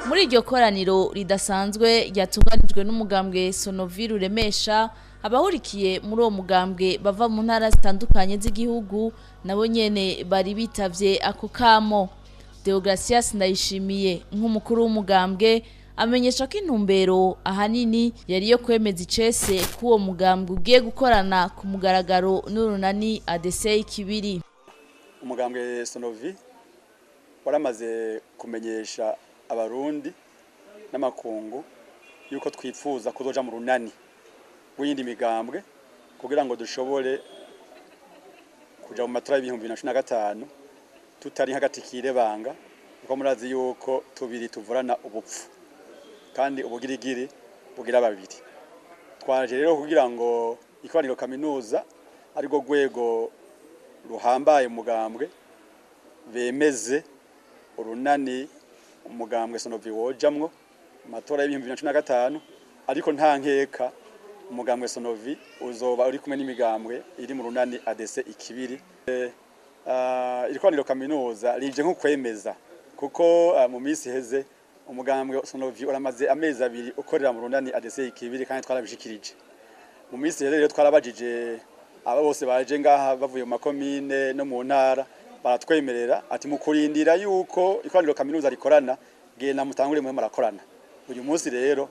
Muri iryo koraniro ridasanzwe ryatunganijwe n'umugambwe Sonovi Ruremesha, abahurikiye muri uwo mugambwe bava mu ntara zitandukanye z'igihugu nabo nyene bari bitavye ako kamo. Deogratias Ndayishimiye nk'umukuru w'umugambwe amenyesha ko intumbero ahanini yari yo kwemeza icese ko uwo mugambwe ugiye gukorana ku mugaragaro n'urunani ADC Kibiri. Umugambwe Sonovi waramaze kumenyesha abarundi n'amakungu yuko twifuza kuzoja mu runani rw'iyindi migambwe kugira ngo dushobore kuja mu matora y'2015 tutari hagati kirebanga, kuko murazi yuko tubiri tuvurana ubupfu kandi ubugirigiri bugira babiri. Twaje rero kugira ngo ikoraniro kaminuza arirwo rwego ruhambaye umugambwe bemeze urunani umugambwe Sonovi wojamwo matora y'2015, ariko nta nkeka umugambwe Sonovi uzoba uri kumwe n'imigambwe iri mu runani ADC Ikibiri. Ikoraniro kaminuza rije nko kwemeza kuko mu minsi iheze umugambwe Sonovi uramaze amezi abiri ukorera mu runani ADC Ikibiri kandi twarabishikirije. Mu minsi iheze rero twarabajije aba bose baje ngaha bavuye mu makomine no mu ntara, baratwemerera ati mukurindira yuko ikoraniro kaminuza rikorana genda mutangure mwe murakorana. Uyu munsi rero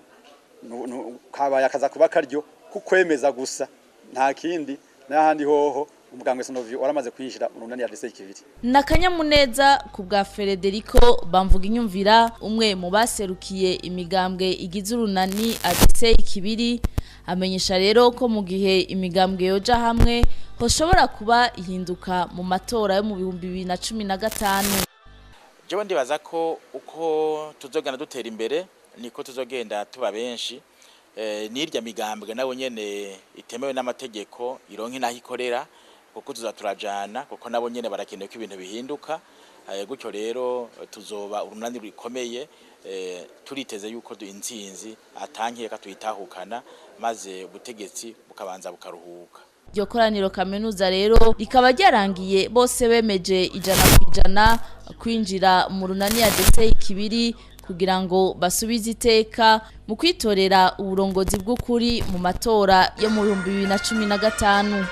kabaye akaza kuba karyo kukwemeza gusa, nta kindi n'ahandi hoho umugambwe Sonovi waramaze kwinjira mu runani ADC Ikibiri. Nakanyamuneza ku bwa Federico Bamvuga Inyumvira, umwe mu baserukiye imigambwe igize urunani ADC Ikibiri, amenyesha rero ko mu gihe imigambwe yoja hamwe hoshobora kuba ihinduka mu matora yo mu 2015. Jewe ndibaza ko uko tuzogenda dutera imbere niko tuzogenda tuba benshi, n'irya migambwe nabo nyene itemewe n'amategeko ironke naho ikorera, kuko tuzaturajana, kuko nabo nyene barakeneye ko ibintu bihinduka. Gutyo rero tuzoba urunani rukomeye, turiteze yuko intsinzi atankeka tuyitahukana, maze ubutegetsi bukabanza bukaruhuka. Iryo koraniro kaminuza rero rikaba ryarangiye bose bemeje 100% kwinjira mu runani ADC Ikibiri kugira ngo basubize iteka mu kwitorera uburongozi bw'ukuri mu matora yo mu 2015.